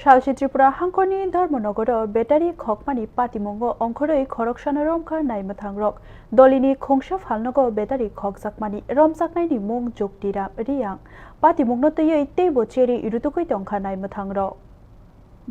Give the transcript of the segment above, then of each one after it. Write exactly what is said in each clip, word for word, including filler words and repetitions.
Salsi Tripura hangkorni Dharmonogoro battery khokmani patimungo ongkhorwi khoroksano romkha naimwthangrok. Dolini khungsa phalnogo battery khokjakmani romjaknaini mung Juktiram Riyang. Patimungno twiwi teibo cherwi rutugwi tongkha naimwthangrok.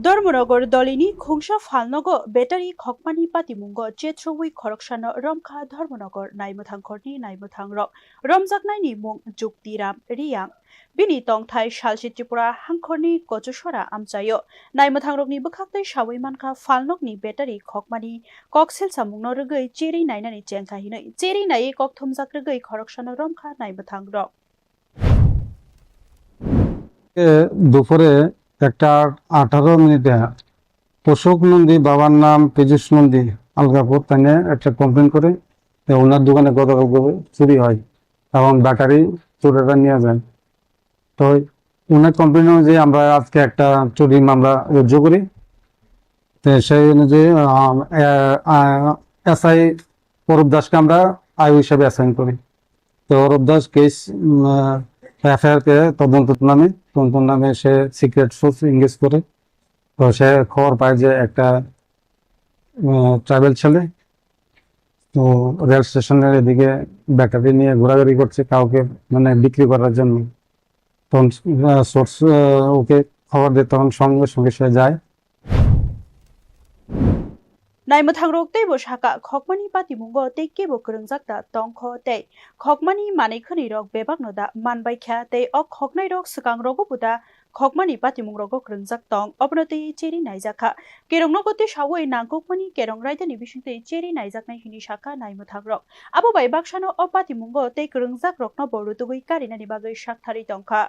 Dharmonogor dolini khungsa phalnogo battery khokmani patimungo chetrwi khoroksano romkha Dharmonogor naimwthangkhorni naimwthangrok. Romjaknaini mung Juktiram Riyang. Bini tongthai salsi Tripura hangkhorni Kochusora amchaio. Naimwthangrokni bwkhaktwi sawi mankha phalnokni battery khokmani koksil samungno rwgwi cherwi nainani chengkha hinwi. Cherwi naiwi kokthumjak rwgwi khoroksano romkha naimwthangrok. এ, দুপুরে একটা আঠারো মিনিটে প্রসূক নন্দী, বাবার নাম পীযুষ নন্দী, আলগাপুর, তাই নিয়ে একটা কমপ্লেন করে যে ওনার দোকানে গতকাল চুরি হয় এবং ব্যাটারি চোরেরা নিয়ে যায়। তো ওনার কমপ্লেন অনুযায়ী আমরা আজকে একটা চুরি মামলা রুজু করি। তো সেই অনুযায়ী, আহ, আহ, আহ, এসআই অরূপ দাসকে আমরা আইও হিসাবে অ্যাসাইন করি। তো অরূপ দাস কেস, উম, আহ, এফআইআর কে তদন্ত নামে, তদন্ত নামে সে সিক্রেট সোর্স এনগেজ করে। তো সে খবর পায় যে একটা, উম, ট্রাইবাল ছেলে তো রেল স্টেশনের এদিকে ব্যাটারি নিয়ে ঘোরাঘুরি করছে, কাউকে মানে বিক্রি করার জন্য। তখন, আহ, সোর্স, আহ, ওকে খবর দেয়, তখন সঙ্গে সঙ্গে সে যায়। Naimwthangrok teibo saka, khokmani patimungo tei kebo kwrwngjak da tongkho tei khokmani manwi khwnwi rok bebakno da manbai kha tei o khoknai rok swkang rogo bo da khokmani patimung rogo kwrwngjak tong, obono tei cherwi naijak kha. Kerong nogo tei sawi nangkukmani kerong raidani bisingtwi cherwi naijaknai hinwi sakha naimwthangrok. Abo bai baksano o patimungo tei kwrwngjak rokno bo rutugwi karinani bagwi saktharwi tongkha.